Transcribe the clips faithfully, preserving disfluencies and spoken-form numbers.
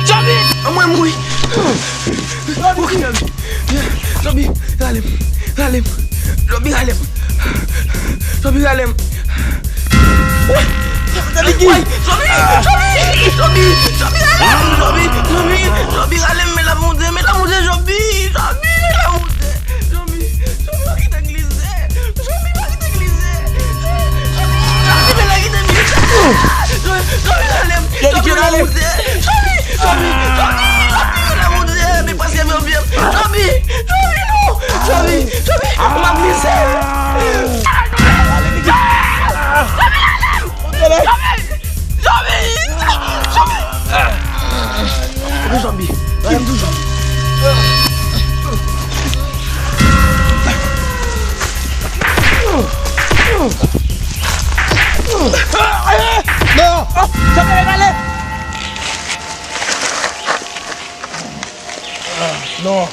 Zobi! Mwen mouri! Zobi! Zobi, rale m! Rale m! Zobi, rale m! Zobi, rale m! Zobi! Zobi! Zobi! Zobi, rale m! Zobi! Zobi! Zobi, rale m! Men la, Bondye! Men la, Bondye! Zobi! Zobi! Men la, Bondye! Zobi! Zobi, pa kite m glize! Zobi, pa kite m glize! Zobi, men la, kite m glize! Zobi, Zobi, rale m! Zobi, men la, Bondye! Zobi! Zobi! Zobi! Zobi, men la, Bondye! Men pase men byen! Zobi! Zobi, non! Zobi! Zobi! M ap glize! Zobi, rale m! Zobi! Zobi! Zobi! Zobi! Rale m tou, Zobi! Rale m tou, Zobi! Non! Zobi, rale! Non!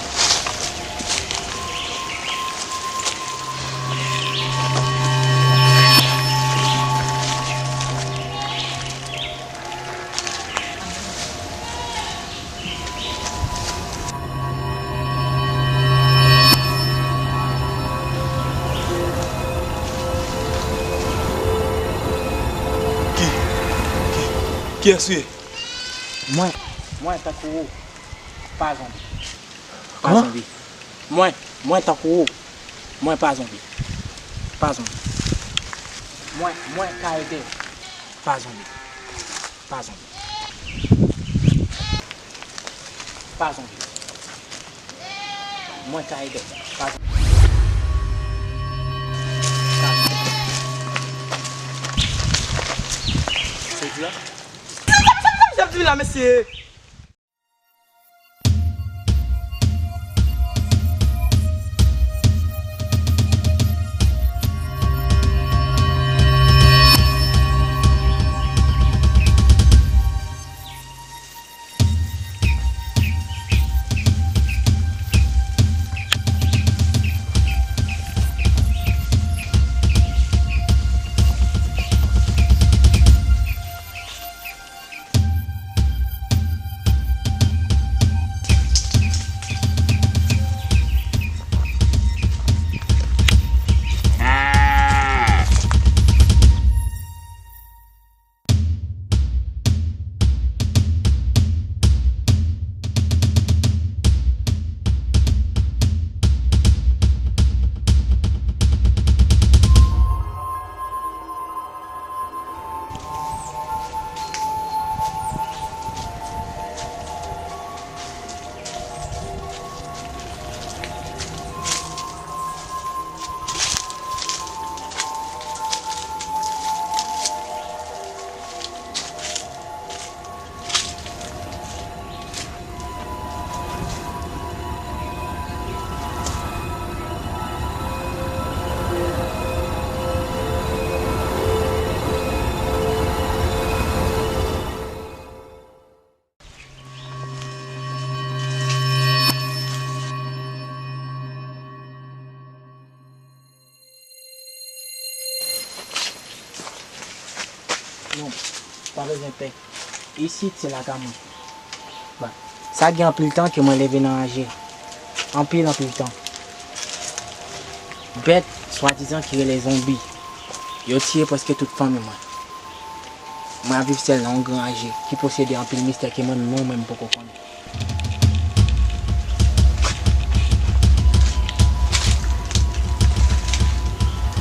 Ki, ki, kiyès ou ye? Mwen, mwen tankou ou, pa zonbi. Pa zonbi. Mwen, mwen tankou ou, mwen pa zonbi. Pa zonbi. Mwen, mwen ka ede. Pa zonbi. Pa zonbi. Pa zonbi. Mwen ka ede. Pa zonbi. Pa zonbi. Se di la? Sa misye ap di la, mesye? Pa bezwen pè. Isit se lakay mwen. Bon. Sa gen anpil tan ke mwen leve nan raje. Anpil, anpil tan. Bèt, swadizan ki rele zonbi, yo tiye prèske tout fanmi mwen. Mwen ap viv sèl nan yon gran raje ki posede anpil mistè ke mwen menm, mwen menm poko konnen.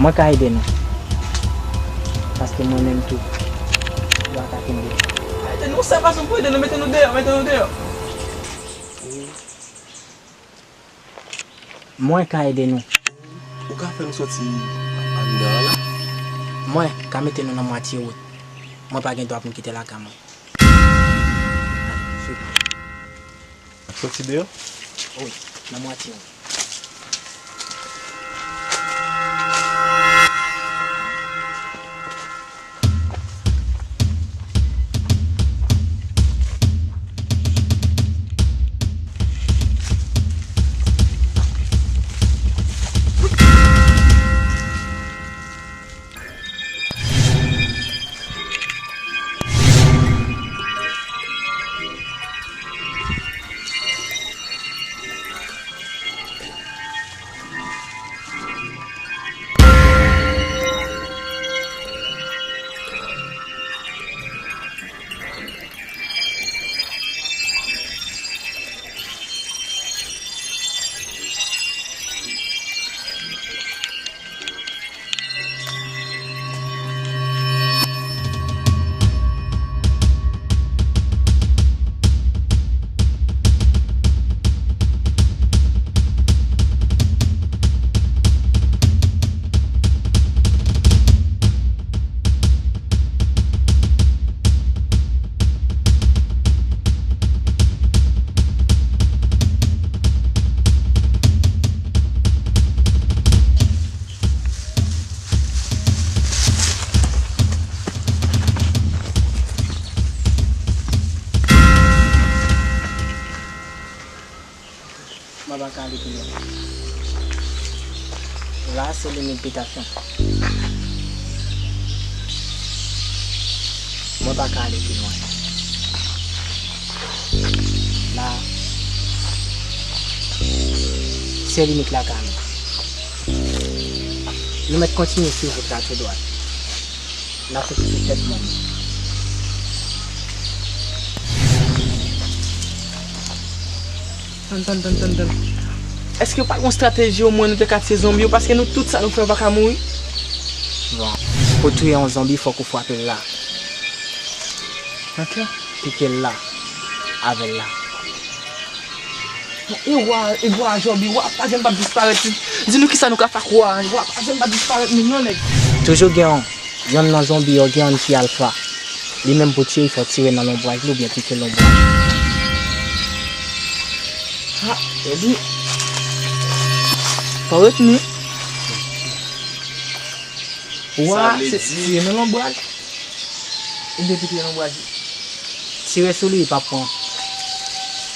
Mwen ka ede nou. Paske mwen menm tou, yo atake m deja. Ede nou, sa fason pou ede nou, mete nou deyò, mete nou deyò. Mwen ka ede nou. Ou ka fè nou soti anndan an la? Mwen ka mete nou nan mwatye wout. Mwen pa gen dwa pou m kite lakay mwen. Swiv mwen. Soti deyò? Wi, nan mwatye wout. Mwen pa ka ale pi lwen. La se limit bitasyon. Mwen pa ka ale pi lwen. La se limit lakay nou. Nou mèt kontinye swiv wout la tou dwat. N ap fè sou tèt mòn. Tann, tann, tann, tann, tann. Èske pa gon estrateji omwen nou te ka tiye zonbi yo? Paske nou tout sa nou fè yo pa ka mouri. Bon, pou touye yon zonbi, fòk ou frape l la. Nan kè? Pike l la. Avè l la. E wa, e wa, zonbi, wa pa janm p ap disparèt. Di nou kisa nou ka fè ak wa, wa pa janm p ap disparèt menm non, nèg. Toujou gen yon, yonn nan zonbi yo, gen yonn ki alfa. Li menm pou tiye l, fò tire nan lonbraj li oubyen pike lonbraj. Ha, epi fò retni. Wa, se tire nan lonbraj. Ebyen pike lonbraj li. Tire sou li, li p ap pran.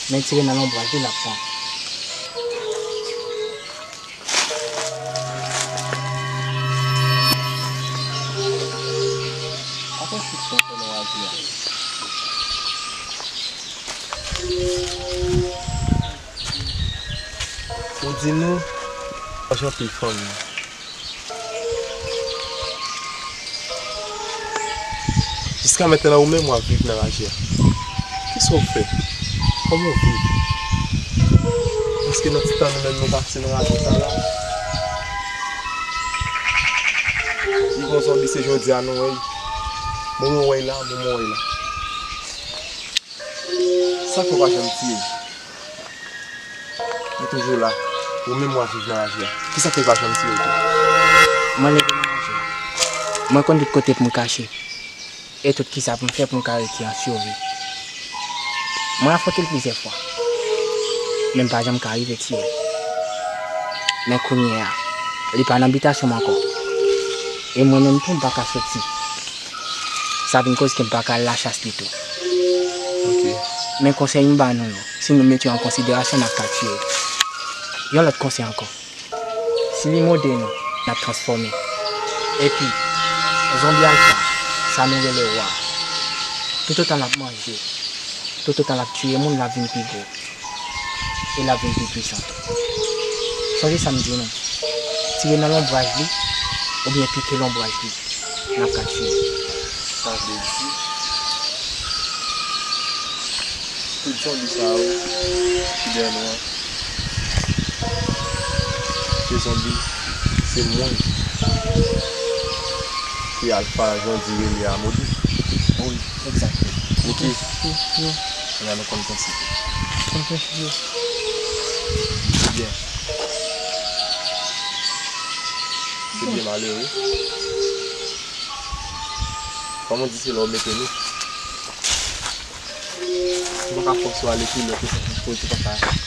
Men tire nan lonbraj li, l ap pran. Atann, chit sa fè nan raje a. Ou di nou, w ap jan pil fanmi. Jiska mentnan la, ou menm w ap viv nan raje a. Kisa w fè? Kòman w viv? Èske nan ti tan nou menm nou pase nan raje sa la? Li gon zonbi se jodi a nou wè l. Moman w wè l la, moman w wè l la. Sa fè w pa janm tiye l? Li toujou la. Ou menm w ap viv nan raje a. Kisa fè l pa janm tiye w tou? Mwen leve nan raje a. Mwen konn tout kote pou m kache. E tout kisa pou m fè pou m ka rete an sivi. Mwen afwonte l plizyè fwa. Men m pa janm ka rive tiye l. Men kounye a, li pa nan bitasyon m ankò. E mwen menm tou m pa ka soti. Sa vin koz ke m pa ka al lachas li tou. Ok. Men konsèy m ba nou yo, si nou mete yo an konsiderasyon, n ap ka tiye l. Yon lòt konsèy ankò. Si li mòde nou, n ap transfòme. Epi, zonbi alfa, sa nou rele wa. Toutotan l ap manje, toutotan l ap tiye moun, l ap vin pi gwo. E l ap vin pi pwisan tou. Sonje sa m di w non. Tire nan lonbraj li, oubyen pike lonbraj li, n ap ka tiye l. Sa vle di, tout zonbi sa yo ki dèyè nou an, se zonbi, se moun ki alfa, jan w di rele a, Modi. Wi, egzakteman. Niki, wi, wi. Kounya nou konn prensip yo. Konn prensip yo. Se byen. Se byen malere. Kòman w di se la w mete nou? Ou pa ka fòse w ale pi lwen ke sa pou di konsa.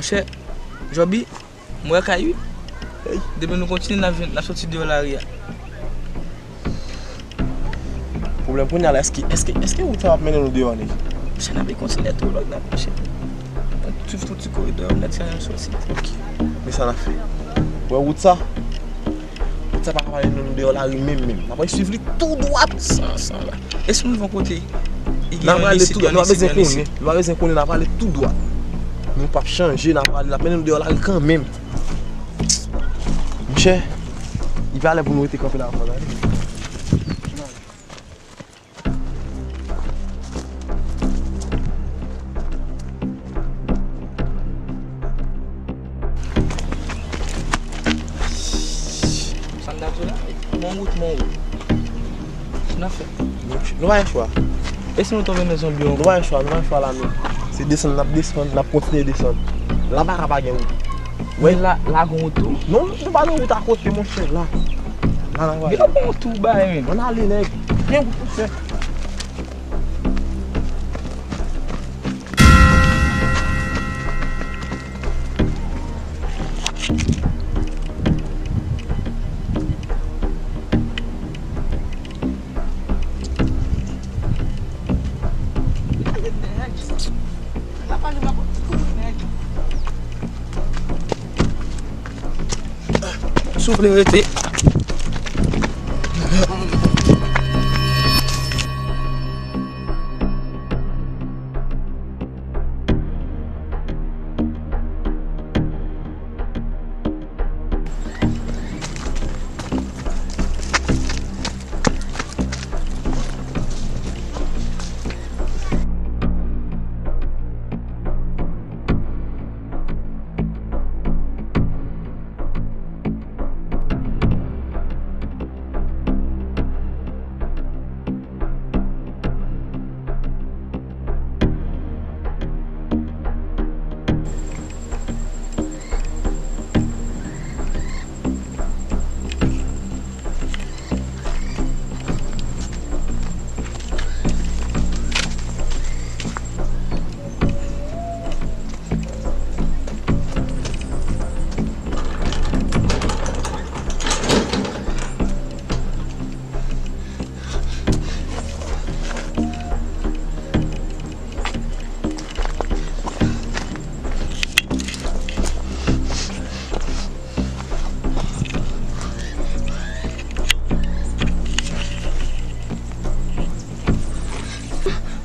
Monchè, Jòbi, m wè kay wi. Ey. Depi nou kontinye, n ap vin, n ap soti deyò lari a. Pwoblèm kounye a la, èske, èske, èske wout sa ap mennen nou deyò, nèg? Monchè, n ap kontinye tou lòt nèt, monchè. N ap swiv tout ti koridò yo, nèt sa, n ap soti. Ok. Men sa n ap fè. Wè wout sa? Wout sa pa ka mennen nou deyò lari menm, menm. N ap swiv li tou dwat. San, san la. E si nou rive yon kote, li gen yon lise, yon lise, gen yon lise. Nou pa bezwen konnen, nou pa bezwen konnen, n ap ale tou dwat. Nou p ap chanje, n ap ale, l ap mennen nou deyò lari kanmenm. Monchè, li pa lè pou nou rete kanpe la ankò, gade. Sa n ap di la? Mon wout, mon wout. Sa n ap fè? Nou, nou pa gen chwa. E si nou tonbe nan zonbi ankò? Nou pa gen chwa, nou pa gen chwa la menm. Se desann, n ap desann, n ap kontinye desann. Laba a pa gen wout. Wè. Men la, la gen wout tou? Non, nou pa gen wout akote, monchè, la. La, la, la. Gen yon tou bay, men. Ann ale, nèg. Gen wout, monchè. Souple, rete.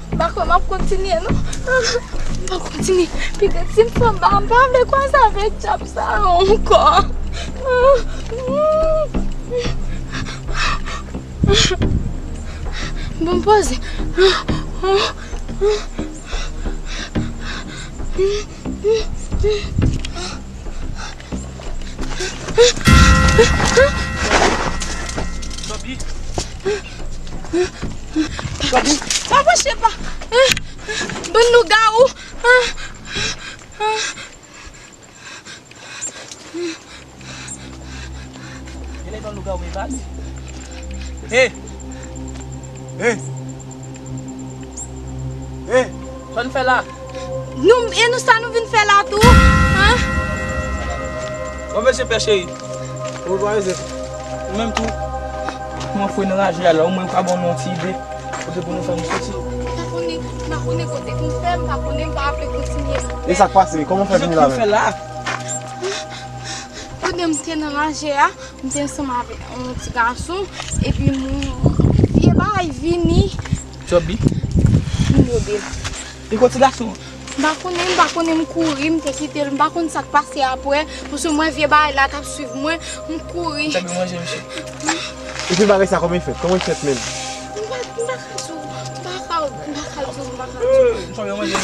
M pa kwè m ap kontinye, non. M pa kontinye. Pitit, si m fè anba, m pa vle kwaze avèk dyab sa yo ankò. Bon, poze. Jòbi. Jòbi. Pa pwoche pa. Bann lougawou. Genlè bann lougawou e pa li. Hey! Hey! Hey! Sa n fè la? Nou, e nou sa nou vin fè la tou? Hein? Bon, mesye pè cheri. Ou pa eze. Ou menm tou. Kòman fwe nan raje a la, ou menm ka ban nou yon ti ide. Kote pou nou fè nou soti? M pa konnen, m pa konnen kote pou m fè, m pa konnen, m pa vle kontinye. E sa k pase? Kòman w fè vini la menm? Kote m te nan raje a, m te ansanm avèk yon ti gason, epi m, vye bagay vini. Jòbi? M mode l. Li kote gason an? M pa konnen, m pa konnen, m kouri, m te kite l, m pa konn sa k pase apre, paske m wè vye bagay la t ap swiv mwen, m kouri. Tande manje, mesye. Epi bagay sa kòman l fèt? Kòman l fèt menm? M pa, m pa ka di w, m pa ka, m pa ka di w, m pa ka di w. Tande manje.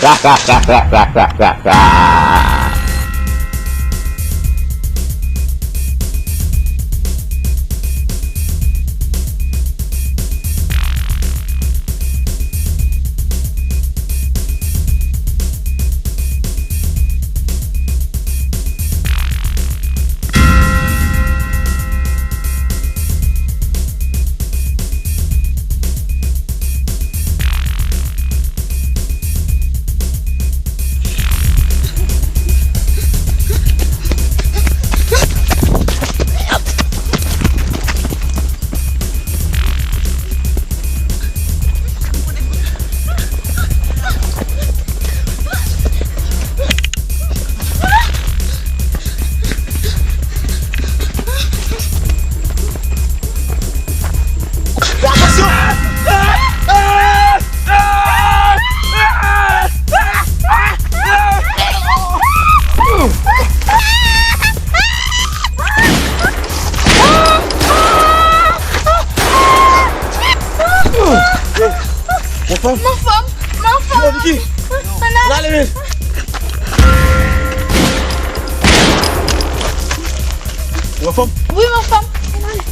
M anfòm, m anfòm. Yo, Niki. Ann ale. Ann ale, men. Ou anfòm? Wi, m anfòm. Ann ale.